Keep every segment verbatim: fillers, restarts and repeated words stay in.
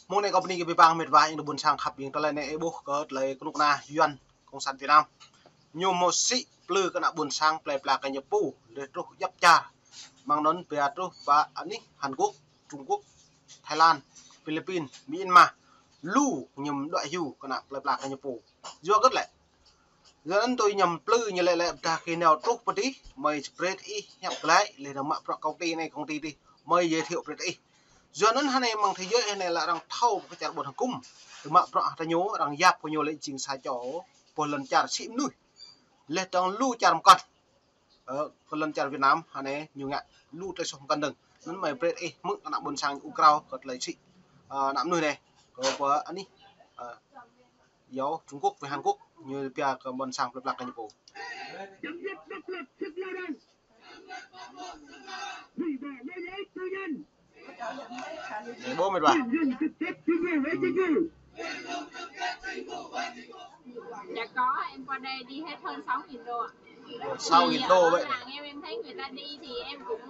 Mông anei kâo bơni kơ bi pang mĭt wa ing ƀuôn sang khăp ing tơlơi anei ih ƀuh kơ tơlơi knŭk kna Yuăn Cộng sản Việt Nam. Ñu mâo sĭ plư kơ ană ƀuôn sang plei pla kơ ñu pô, leh truh djăp čar. Mơ̆ng anăn pia truh pă anih Hàn Quốc, Trung Quốc, Thái Lan, Philippines, Myanmar. Lu ñu mđuă hiu kơ ană plei pla kơ ñu pô. Yua kơ lĕ. Yua anăn tui ñu mplư ñu lĕ lĕ dah kơ nao truh pơ dih, mơi brei ih hiăp glaĭ, leh dơ̆ng mă bruă công ty anei công ty dih, mơi giới thiệu brei ih. Yua anăn hơnei mơ̆ng thế giới hơnei lĕ arăng thâo kơ čar ƀuôn hgŭm. Tơ mă bruă hơta ñu, arăng yap kơ ñu lĕ jing sa čô, pô lăn čar sĭ mnuih. Leh dơ̆ng lu čar mkăn. Ơ, kơ lăn čar Việt Nam, hơnei ñu ngă lu tơlơi soh mkăn dơ̆ng. Anăn mơi brei ih hmư̆ kơ ană ƀuôn sang uk krao, kơ tơlơi sĭ, ơ, ană mnuih anei. Kơ pơ anih, ơ, yâo Trung Quốc với Hàn Quốc, ñu pia kơ ƀuôn sang plei pla kơ ñu pô. Chấm dứt độc lập sức lao động. Hủy bỏ lây lễ tư nhân. Ih ƀuh mĭt wa. Quyền hưởng trực tiếp chính phủ với chính phủ. Dạ có, em qua đây đi hết hơn sáu nghìn đô ạ. Sáu nghìn đô vậy. Ở làng em, em thấy người ta đi thì em cũng,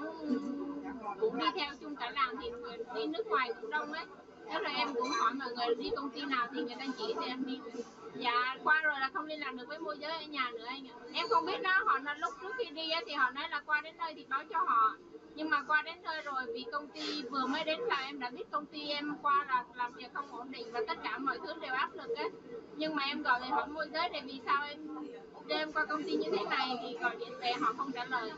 cũng đi theo chung cả làng thì người đi nước ngoài cũng đông ấy. Thế rồi em cũng hỏi mọi người đi công ty nào thì người ta chỉ cho em đi. Dạ, qua rồi là không liên lạc được với môi giới ở nhà nữa anh ạ. Em không biết đó, họ nói lúc trước khi đi á, thì họ nói là qua đến nơi thì báo cho họ. Nhưng mà qua đến nơi rồi, vì công ty vừa mới đến là em đã biết công ty em qua là làm việc không ổn định và tất cả mọi thứ đều áp lực ấy. Nhưng mà em gọi về hỏi môi giới thì vì sao em, em qua công ty như thế này thì gọi điện về họ không trả lời.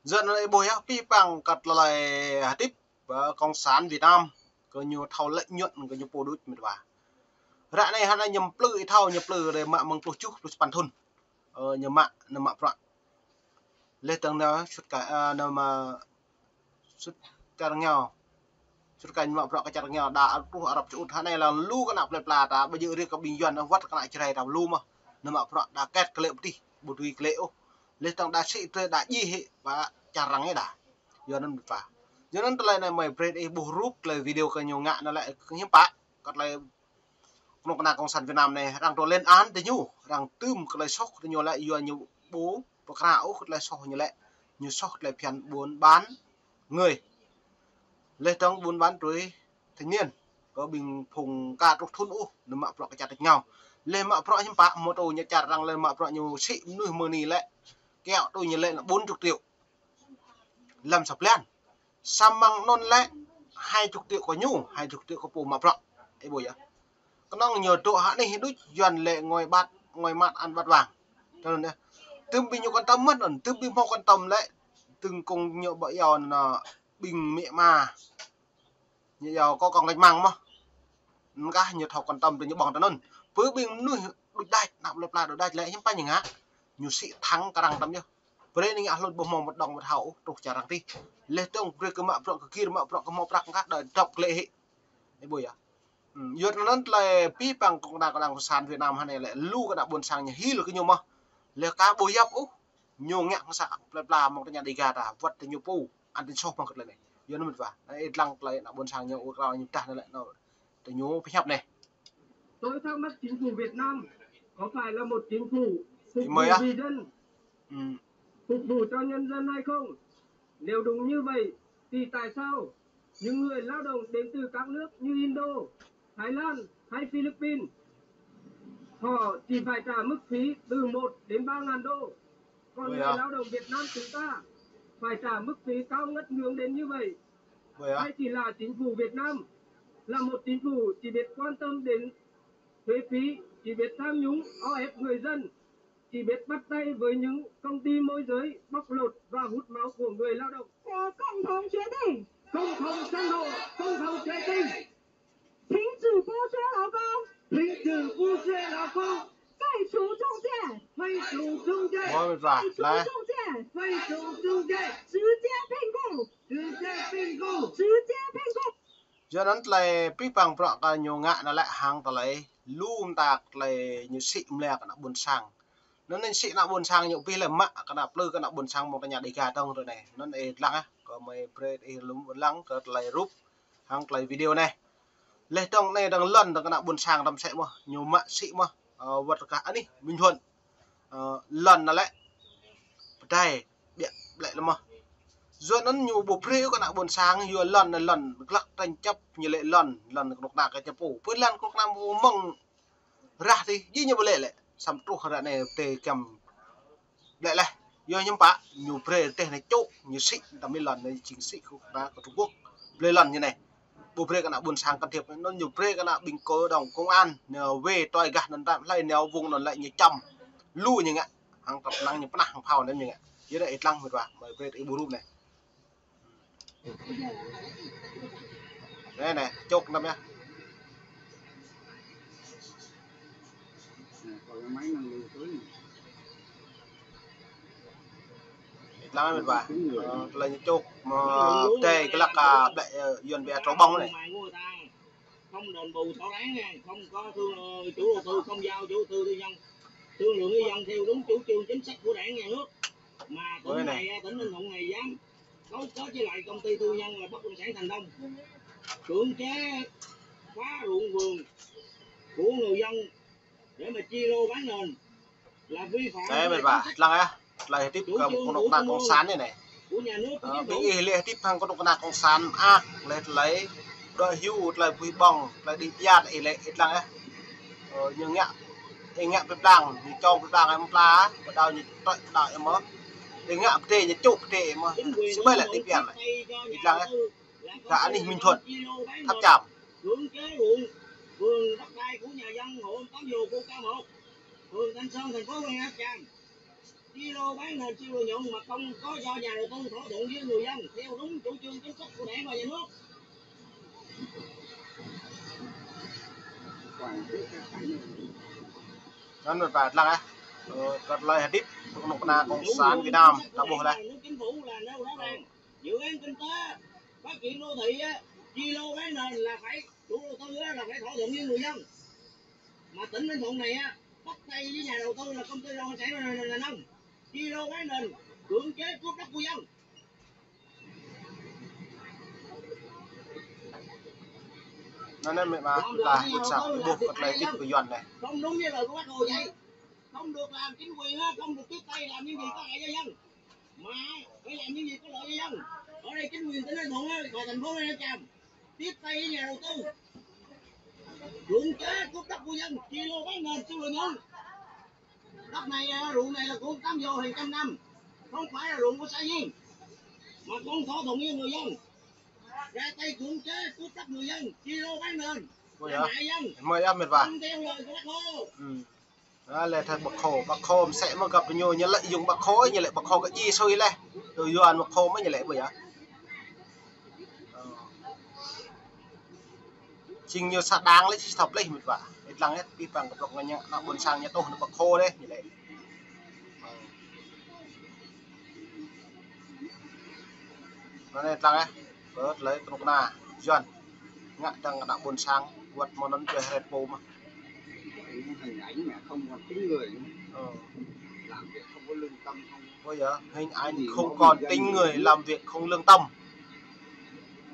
Yua anăn ih ƀuh yơh, bi pang kơ tơlơi hdĭp, ơ, Cộng sản Việt Nam, kơ ñu thâo lợi nhuận kơ ñu pô đuč mĭt wa. Ră anei hơnei ñu mplư ih thâo, ñu mplư rei mă mơ̆ng pluh kjuh, pluh sapăn thŭn. Ơ, ñu mă, ñu mă bruă. Leh dơ̆ng nao sut ka, ơ, nao mă sut čar êngao. Sut ka ñu mă bruă kơ čar êngao, đa truh Arab Saudi hơnei lĕ lu kơ ană plei pla ta, ƀu djơ̆ riêng kơ ƀing Yuăn, wăt kơ ană Jrai ta lu mơh. Ñu mă bruă đa ket klei pơtih, ƀu dưi klei ôh. Leh dơ̆ng đa sĭ brei đa djai hĕ, pă čar arăng ih đa. Yua anăn mĭt wa. Yua anăn tơlơi anei mơi brei ih ƀuh rup tơlơi video kơ ñu ngă anăn lĕ hiưm pă, kơ tơlơi knŭk kna Cộng sản Việt Nam anei, arăng dôk lên án tơ ñu, arăng tưm kơ tơlơi soh tơ ñu lĕ yua ñu ƀu pơkra ôh kơ tơlơi soh ñu lĕ, ñu soh tơlơi phiăn buôn bán người. Leh dơ̆ng buôn bán tuổi thanh niên, kơ ƀing phung ka truh thŭn ôh, ñu mă bruă kơ čar tač êngao. Leh mă bruă hiưm pă, mô tô ñu čar arăng leh mă bruă ñu sĭ mnuih mơ̆ng anei lĕ, kiăo tui ñu lĕ anăn bốn chục triệu. Lăm sa blan. Samơ̆ anăn lĕ hai chục triệu kơ ñu, hai chục triệu kơ pô mă bruă. Ih ƀuh yơh. Knŏng ñu dôk hơnei đuč Yuăn lĕ ngui bát, ngui mát ăn bát vàng. Tơl anăn yơh. Tơm ƀing ñu quan tâm mơh anăn, tơm ƀing mâo quan tâm lĕ, tơ̆ng kông ñu ƀă yâo anăn ƀing mĭ ma. Ñu yâo kơ kông lĕ mơ̆ng mơh. Anăn kah ñu thâo quan tâm tơ ñu ƀơ̆ng tơ anăn. Pơ ƀing mnuih đuč đač, ană plei pla đuč đač lĕ hiưm pă ñu ngă. Ñu sĭ thăng kơ arăng tăm yơh. Brei anei ngă hlŭn ƀu mâo mơ̆ng dŏng mơ̆ng thâo ôh, truh čar arăng tih. Leh dơ̆ng brei kơ mă bruă kơ gĭr, mă bruă kơ mâo prăk kah đa dŏp klei hĕ. Ih ƀuh yơh. Hmm, yua anăn tơlơi bi pang kơ knŭk kna Cộng sản Việt Nam hơnei lĕ lu kơ ană ƀuôn sang ñu hil kơ ñu mơh. Leh ka ƀu yap ôh. Ñu ngă kơ sa plei pla mơ̆ng tơña Dega ta, wăt tơ ñu pô, ăn tin soh mơ̆ng kơ tơlơi anei. Yua anăn mĭt wa. Anei ih dlăng tơlơi ană ƀuôn sang ñu ur krao ñu dah anăn lĕ, anăn tơ ñu pơhiăp anei. Tôi thắc mắc chính phủ Việt Nam có phải là một chính phủ phục vụ vì dân, phục vụ cho nhân dân hay không? Nếu đúng như vậy, thì tại sao những người lao động đến từ các nước như Indo, Thái Lan hay Philippines, họ chỉ phải trả mức phí từ một đến ba ngàn đô. Còn người lao động Việt Nam chúng ta phải trả mức phí cao ngất ngưỡng đến như vậy. Hay chỉ là chính phủ Việt Nam là một chính phủ chỉ biết quan tâm đến thuế phí, chỉ biết tham nhũng, o ép người dân, chỉ biết bắt tay với những công ty môi giới bóc lột và hút máu của người lao động. Của cộng đồng chia tị. Cộng đồng xã hội, cộng đồng chia tị. 停止剥削劳工。停止剥削劳工。废除中介。废除中介。Ôi, mĭt wa, leh. 废除中介。废除中介。直接聘雇。直接聘雇。直接聘雇。 Yua anăn tơlơi bi pang bruă kơ ñu ngă anăn lĕ hăng tơlơi lu mta tơlơi ñu sĭ mlia kơ ană ƀuôn sang. Anăn anei sĭ ană ƀuôn sang ñu bi lĕ mă kơ ană plư kơ ană ƀuôn sang mơ̆ng tơña Dega dơ̆ng tơ anei. Anăn ih dlăng ah, kơ mơi brei ih lŏ dlăng kơ tơlơi rup hăng tơlơi video anei. Leh dơ̆ng anei dơ̆ng lăn dơ̆ng kơ ană ƀuôn sang tăm sĕ mơh, ñu mă sĭ mơh, ơ, wăt kah anih Bình Thuận. Ơ, lăn anăn lĕ pơdai ƀiă ƀlĕ lĕ mơh. Yua anăn ñu ƀu brei kơ ană ƀuôn sang, yua lăn anăn lăn, glăk tranh chấp ñu lĕ lăn, lăn knŭk kna kơ čăp pô. Pơ lăn knŭk kna mơ̆ng rah ti, jing ñu ƀu lĕ lĕ. Săm truh ară anei tê kiăm lĕ leh. Yua hiăm pă, ñu brei teh anei čŭk, ñu sĭ, tăm lăn anei jing sĭ knŭk kna kơ Trung Quốc. Brei lăn ñu anei. Ƀu brei kơ ană ƀuôn sang can thiệp, anăn ñu brei kơ ană ƀĭng kơ dŏng công an, ñu wê tui gah anăn tăm hlei ñu wung anăn lĕ ñu čăm. Lu ñu ngă, hăng tăp năng ñu pnah hăng phao anăn ñu ngă. Yua anei ih dlăng mĭt wa, mơi brei ih ƀuh rup anei. Anei, anei, čŭk anăn yơh. Ih dlăng mĭt wa. Ơ, tơlơi ñu čŭk, mă, tê, glăk, ơ, ƀlĕ, ơ, Yuăn pia trâu bông anei. Không đền bù thỏa đáng nè, không có thương, ờ, chủ đầu tư, không giao chủ đầu tư tư nhân, thương lượng với dân theo đúng chủ trương chính sách của Đảng, nhà nước. Mà tỉnh này, tỉnh Ninh Thuận này dám đấu kết với lại công ty tư nhân là bất động sản Thành Đông, cưỡng chế phá ruộng vườn của người dân để mà chia lô bán nền là vi phạm. Anei mĭt wa, dlăng yơh. Tơlơi hdĭp kơ knŭk kna cộng sản anei. Ơ, ƀing ih lĕ hdĭp hăng knŭk kna cộng sản mơak, lĕ tơlơi dŏ hiu, tơlơi bui ƀơ̆ng, tơlơi đĭ pian ih lĕ, ih dlăng yơh. Ơ, ñu ngă, ih ngă pơblang, ñu čŏng pơblang ih mơ̆ng pla, pơdao ñu tŏ pơdao ih mơh. Ih ngă pơdê, ñu čŭk pơdê ih mơh. Sĭ ƀai lĕ đĭ pian lĕ. Ih dlăng yơh. Ră anih Minh Thuận, Tháp Chàm. Cưỡng chế ruộng vườn đất đai của nhà dân hộ tám lô khu K một, phường Thanh Sơn, thành phố Phan Rang Tháp Chàm. Chia lô bán nền siêu lợi nhuận mà không có do nhà đầu tư thỏa thuận với người dân theo đúng chủ trương chính sách của Đảng và nhà nước. Anăn mĭt wa dlăng yơh. Ơ, kơ tơlơi hdĭp knŭk kna cộng sản Việt Nam, ta ƀuh leh. Chính phủ là nêu rõ ràng, dự án kinh tế phát triển đô thị á, chia lô bán nền là phải chủ đầu tư á, là phải thỏa thuận với người dân. Mà tỉnh Ninh Thuận này á, bắt tay với nhà đầu tư là công ty Long Hải Sản là, là, là Nông. Chia lô bán nền, cưỡng chế cướp đất của dân. Anăn mĭt wa, ƀuh kơ tơlơi hdĭp kơ Yuăn anei. Không đúng với lời của Bác Hồ dạy. Không được làm chính quyền á, không được tiếp tay làm những gì có hại cho dân. Mà phải làm những gì có lợi cho dân. Ở đây chính quyền tỉnh Ninh Thuận á, và thành phố Phan Rang Tháp Chàm tiếp tay với nhà đầu tư, cưỡng chế cướp đất của dân, chia lô bán nền siêu lợi nhuận. Đất này, à, ruộng này là của Cám Dô hàng trăm năm, không phải là ruộng của xã Viên, mà không thỏa thuận với người dân, ra tay cưỡng chế cướp đất người dân, chia lô bán nền, hại dân, không theo lời của Bác Hồ. Ơ, lĕ thâo Bác Hồ, Bác Hồ msĕ mơh găp ñu, ñu lĕ yŭng Bác Hồ, ñu lĕ Bác Hồ kơ jih sui leh. Tui Yuăn Bác Hồ mơh ñu lĕ ƀu yơh. Ơ. Jing ñu sa đang lĕ, si thâo plih mĭt wa. Ih dlăng yơh, pih păng kơ prŏng ñu, ană ƀuôn sang ñu tuh anăn Bác Hồ dih, ñu lĕ. Ơ. Anăn ih dlăng yơh. Kơ tơlơi knŭk kna Yuăn ngă dơ̆ng ană ƀuôn sang, wăt mơ̆ng anăn čuê hret pô mơh. Hình ảnh mà không còn tính người. Ơ. Làm việc không có lương tâm, không. Ôi giời, hình ảnh không còn tính người, làm việc không lương tâm.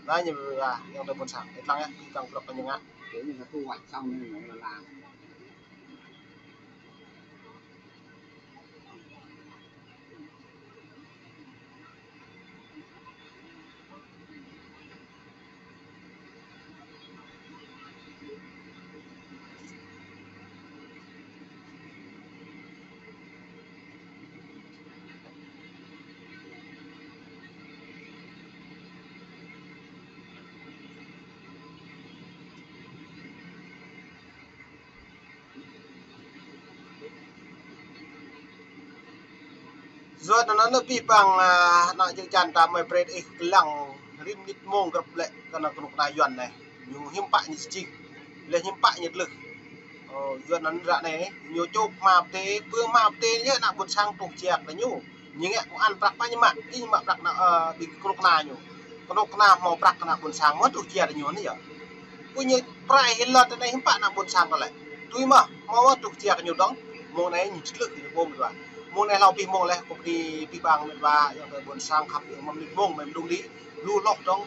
Anăn ñu ƀuh, ayŏng adei ƀuôn sang, ih dlăng yơh, ih dlăng prăk ñu ngă. Kiểu như là thu hoạch xong rồi là làm. Yua anăn pih păng, ah, anăn jih jang ta mơi brei ih dlăng rĭm mnĭt mmông grăp lĕ kơ anăn knŭk kna Yuăn anei. Ñu hiư̆m pă ñu jing. Leh hiư̆m pă ñu tlưh. Ơ, yua anăn ră anei, ñu čŭk mă pơtê, pơ mă pơtê ñu ană ƀuôn sang tuh čiăng kơ ñu. Ñu ngă công an prăk pă ñu mă, ih mă prăk anăn, ơ, ƀing knŭk kna ñu. Knŭk kna mâo prăk ană ƀuôn sang mâo tuh čiăng kơ ñu anei yơh. Pô ñu prai hĭn lăn anei hiư̆m pă ană ƀuôn sang kơ lĕ. Tui mơh, mâo tuh čiăng kơ ñu dơ̆ng. Mông anei ñu čih tlưh ñu pô mĭt wa. Mông anei hlâo pih mông leh, kơ pih păng mĭt wa, ayŏng adei ƀuôn sang khăp, ayŏng mâo mnĭt mông, mâo mđung đĭ. Lu hloh dơ̆ng,